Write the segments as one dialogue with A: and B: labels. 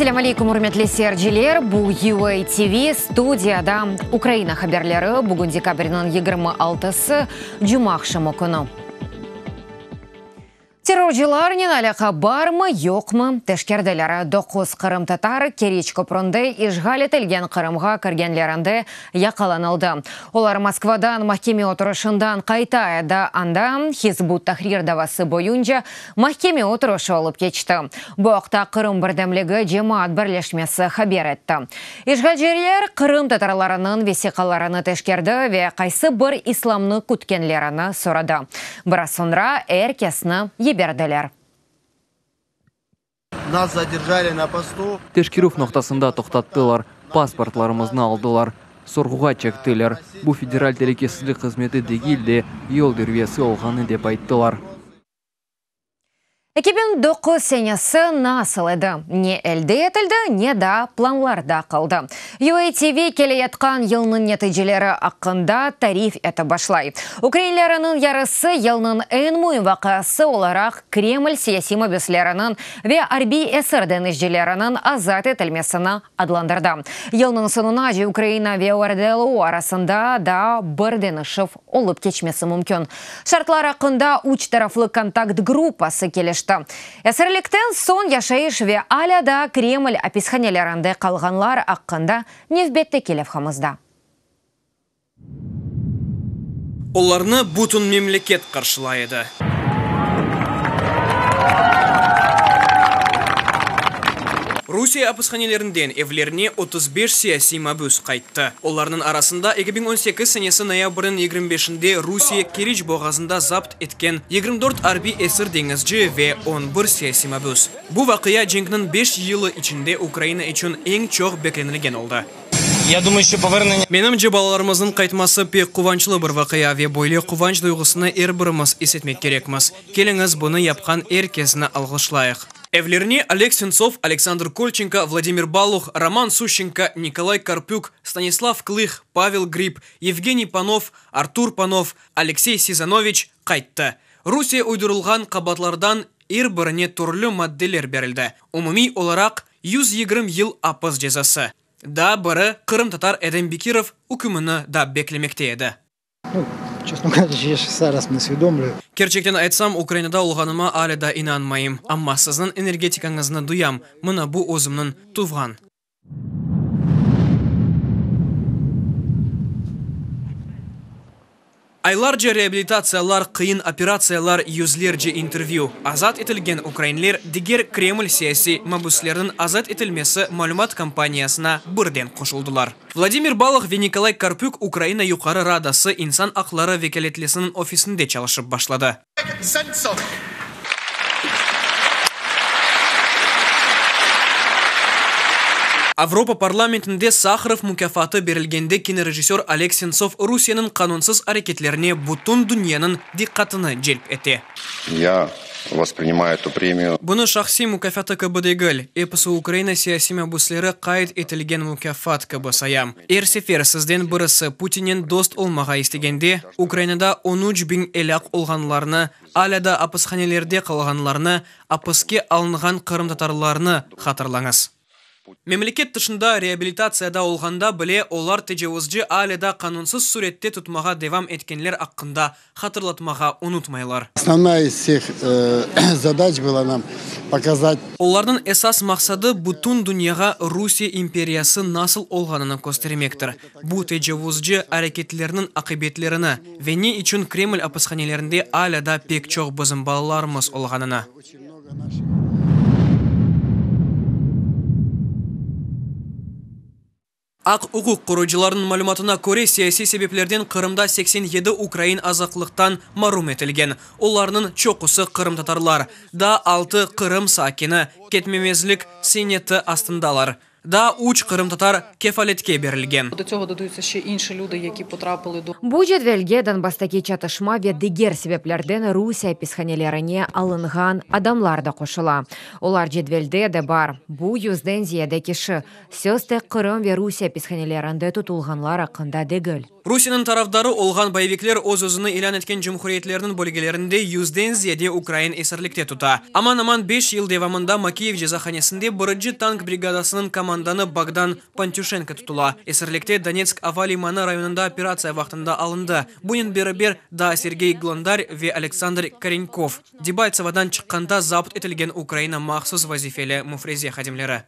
A: Esselâm aleykum, ürmetli seyirciler! Bu UA TV, studiyada Ukraina haberleri. Bugün dekabrniñ 26-sı, cumaaqşamı künü. Terrorcılarnen alâqa barmı, yoqmı teşkerdiler. Doquz qırımtatar Keriç köpründe işğal etilgen Qırımğa kirgenlerinde yaqalanıldı. Olar Moskvadan mahkeme oturışından qayta edi, anda Hizb ut-Tahrir davası boyunca mahkeme oturışı olıp keçti. Bu aqta Qırım birdemligi cemaat birleşmesi haber etti. İşğalciler qırımtatarlarınıñ vesiqalarını teşkerdi ve qaysı bir islamnı kütkenlerini soradı. Biraz soñra er kesni yiberdiler.
B: Nas zadержали na postu.
C: Teşkerüv noqtasında toqtattılar, pasportlarımıznı aldılar, sorğuğa çektiler. Bu Federal telükesizlik hızmeti degil de, yol dirviyesi olğanı dep ayttılar.
A: 2009 senesi nasıl edi? Ne elde etildi, ne daa planlarda qaldı? UATV keleyatqan yılnıñ neticeleri aqqında tarif etip başlay. Ukrainleriniñ yarısı yılnıñ eñ müim vaqiası olaraq Kreml siyasiy mabüsleriniñ ve arbiy esir deñizcileriniñ azat etilmesini adlandırdı. Yılnıñ soñunace Ukraina ve ORDLO arasında daa bir deñişüv olıp keçmesi mümkün. Şartlar aqqında üç taraflı kontakt gruppası kelişti. Esirlikten soñ yaşayış ve alâ daa Kreml apishanelerinde qalğanlar aqqında nevbetteki levhamızda.
D: Olarnı bütün memleket qarşılay edi. Rusiye apishanelerinden evlerine 35 siyasiy mabüs qayttı. Olarnıñ arasında 2018 senesi noyabrniñ 25-inde Rusiye Keriç boğazında zapt etken 24 arbiy esir deñizci ve 11 siyasiy mabüs. Bu vaqia cenkniñ beş yılı içinde Ukraina içün eñ çoq beklenilgen oldı. Menimce, balalarımıznıñ qaytması pek quvançlı bir vaqia ve böyle quvanç duyğusını er birimiz is etmek kerekmiz. Keliñiz, bunı yapqan er kesni alğışlayıq. Evlerine Oleg Sentsov, Aleksandr Kolçenko, Vladimir Baluh, Roman Suşçenko, Nikolay Karpük, Stanislav Klıh, Pavel Grib, Yevgeniy Panov, Artur Panov, Aleksey Sezanoviç qayttı. Rusiye uydurılğan qabaatlardan er birine türlü maddeler berildi, umumiy olaraq 120 yıl apis cezası. Daa biri, qırımtatar Edem Bekirov ükümini da beklemekte edi. Kerçekten aytsam, Ukrainada olğanıma alâ da inanmayım. Amma sizniñ energetikañıznı duyam, mına bu özümniñ tuvğan. Aylarca reabilitatsiyalar, qıyın operatsiyalar, yüzlerce intervyü. Azat etilgen ukrainler diger Kreml siyasiy mabüsleriniñ azat etilmesi malümat kampaniyasına birden qoşuldılar. Vladimir Balıh ve Nikolay Karpük Ukraina Yuqarı Radası insan aqları vekâletlisiniñ ofisinde çalışıp başladı. Avropa parlamentinde Saharov mukâfatı berilgende kinorejissör Oleg Sentsov Rusiyeniñ qanunsız areketlerine bütün dünyanıñ diqqatını celp ete.
E: Ya vosprinimayu etu premiyu.
D: Bunı şahsiy mukâfatı kibi degil, episi Ukraina siyasiy mabüsleri qayd etilgen mukâfat kibi sayam. Er sefer sizden birisi Putinnen dost olmağa istegende, Ukrainada on üç biñ elâk olğanlarnı, alâ da apishanelerde qalğanlarnı, apiske alınğan qırımtatarlarnı hatırlañız. Memleket tışında reabilitatsiyada olğanda bile olar tecavuzcı alâ da qanunsız sürette tutmağa devam etkenler aqqında hatırlatmağa unutmaylar.
F: Основная из всех задач была нам показать.
D: Olarnıñ esas maqsadı bütün dünyağa Rusiye imperiyası nasıl olğanını köstermektir, bu tecavuzcı areketlerniñ aqibetlerini ve ne içün Kreml apishanelerinde alâ da pek çoq bizim balalarımız olğanını. Aq-uquq qoruyıcılarnıñ malümatına köre, siyasiy sebeplerden Qırımda 87 ukrain azatlıqtan marum etilgen. Olarnıñ çoqusı qırımtatarlar. Daa altı Qırım sakini ketmemezlik seneti astındalar. Daa üç qırımtatar kefaletke berilgen.
A: Bu cedvelge Donbasstaki çatışma ve diger sebeplerden Rusiye apishanelerine alınğan adamlar da qoşula. Olar cedvelde de bar. Bu yüzden ziyade kişi. Söz tek Qırım ve Rusiye apishanelerinde tutulğanlar aqqında degil.
D: Rusiyeniñ tarafdarı olğan boyevikler öz-özüni ilân etken cumhuriyetlerniñ bölgelerinde yüzden ziyade ukrain esirlikte tuta. Aman-aman beş yıl devamında Makeyev cezahanesinde birinci tank brigadasınıñ komandanı Bogdan Pantüşenko tutula. Esirlikte Donetsk ava limanı rayonında operatsiya vaqtında alındı. Bunen beraber, daa Sergey Glondar ve Aleksandr Korenkov. Debaltsevodan çıqqanda zapt etilgen Ukraina mahsus vazifeli müfreze hadimleri.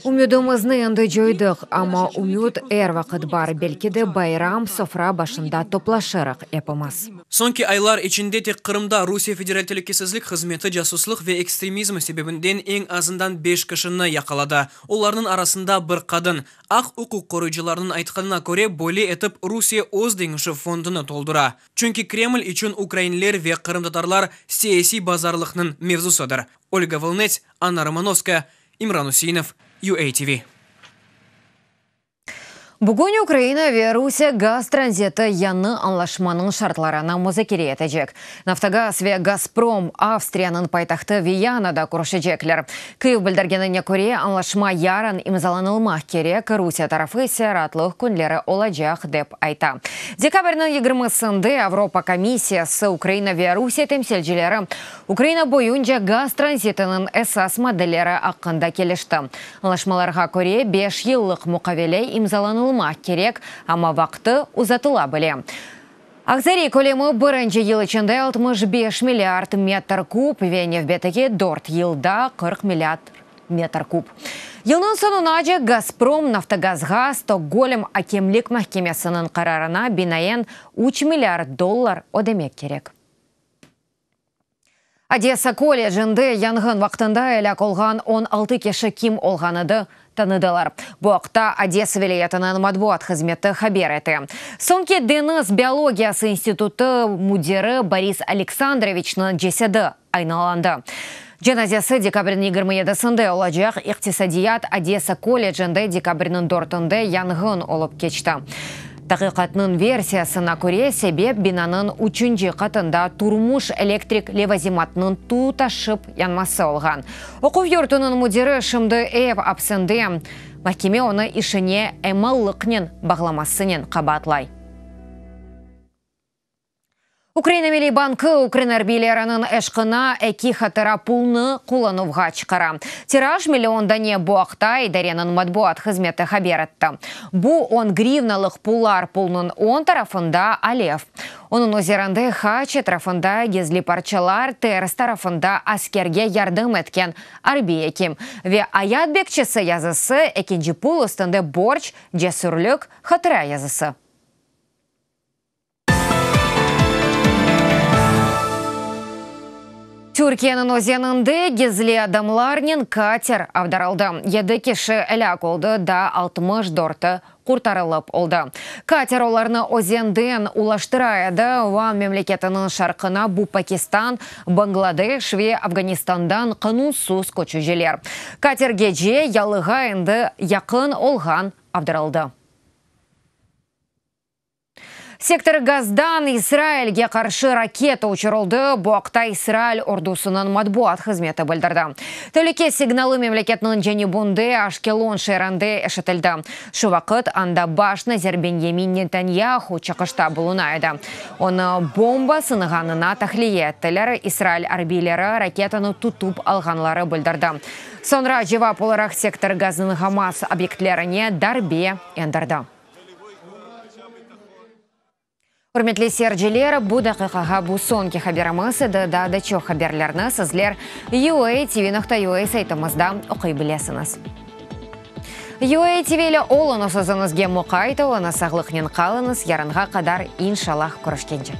A: Ümüdimizni endi coydıq, amma ümüt er vaqıt bar, belki de bayram sofra başında toplaşırıq epimiz.
D: Soñki aylar içinde tek Qırımda Rusiye Federal telükesizlik hızmeti casuslıq ve ekstremizm sebebinden eñ azından beş kişini yaqaladı. Olarnıñ arasında bir qadın. Aq-uquq qoruyıcılarnıñ aytqanına köre, böyle etip Rusiye öz deñişüv fondunı toldura. Çünki Kreml içün ukrainler ve qırımtatarlar siyasiy bazarlıqnıñ mevzusıdır. Olga Volınets, Anna Romanovskaya, İmran Üseinov, UATV.
A: Bugün Ukraina ve Rusiye gaz tranziti yañı añlaşmanıñ şartlarını muzakere etecek. Naftogaz ve Gazprom Avstriyanıñ paytahtı Viyanada körüşecekler. Kyiv bildirgenine köre, añlaşma yarın imzalanılmaq kerek, Rusiye tarafı ise raatlıq künleri olacaq, dep ayta. Dekabrniñ yigirmisinde Avropa komissiyası, Ukraina ve Rusiye temsilcileri Ukraina boyunca gaz tranzitiniñ esas maddeleri aqqında kelişti. Añlaşmalarğa köre, beş yıllıq muqavele imzalanılmaq kerek, amma vaqtı uzatıla bile. Aqsariy kölemi birinci yıl içinde 65 milliard metr kub ve nevbetteki dört yılda 40 milliard metr kub. Yılnıñ soñunace Gazprom Naftogazğa Stokgolm akemlik mahkemesiniñ qararına binaen üç milliard dollar ödemek kerek. Odesa kollecinde yanğın vaqtında elâk olğan 16 kişi kim olğanıdı tanıdılar. Bu aqta Odesa vilâyetiniñ matbuat hızmeti haber ete. Soñki Deñiz biologiyası institutı müdiri Boris Aleksandroviçniñ cesedi aynalandı. Cenazesi dekabrniñ 27-sinde olacaq İqtisadiyat Odesa kollecinde dekabrniñ dörtünde yanğın olıp keçti. Taqiqatnıñ versiyasına köre, sebep binanıñ üçünci qatında turmuş elektrik levazimatınıñ tutaşıp yanması olğan. Oquv yurtunıñ müdiri şimdi ev apsinde, mahkeme onı işine emallıqnen bağlamasınen qabaatlay. Ukraina Milliy bankı ukrain arbiyleriniñ eşqına eki hatıra pulnı qullanuvğa çıqara. Tiraj million dane, bu aqta idareniñ matbuat hızmeti haber etti. Bu on grivnalıq pullar, pulnıñ oñ tarafında alev, onıñ üzerinde haç, etrafında gizli parçalar, ters tarafında askerge yardım etken arbiy ekim ve ayat bekçisi yazısı, ekinci pul üstünde borc, cesürlik, hatıra yazısı. Türkiyeniñ özeninde gizli adamlarnen kater avdarıldı. Yedi kişi elâk oldı, daa 64-i qurtarılıp oldı. Kater olarnı özenden ulaştıra edi. Van memleketiniñ şarqına bu Pakistan, Bangladeş ve Afganistandan qanunsız köçüciler. Kater gece yalığa endi yaqın olğan avdarıldı. Sektor Gazdan İsrailge qarşı raketa uçurıldı. Bu aqta İsrail ordusınıñ matbuat hızmeti bildirdi. Telüke signalı memleketniñ cenübinde Aşkelon şeerinde eşitildi. Şu vaqıt anda baş nazir Benyamin Netanyahu çıqışta buluna edi. Onı bomba sınğanına tahliye ettiler, İsrail arbiyleri raketanı tutıp alğanları bildirdi. Soñra cevap olaraq Sektor Gaznıñ Hamas obyektlerine darbe endirdi. Ürmetli seyirciler, bu daqiqağa bu soñki haberimiz edi. Daa da çoq haberlerni sizler UATV.UA saytımızda oquy bilesiñiz. UATV ile oluñız, özüñizge muqayt oluñız, sağlıqnen qalıñız, yarınğa qadar, inşallah, körüşkence.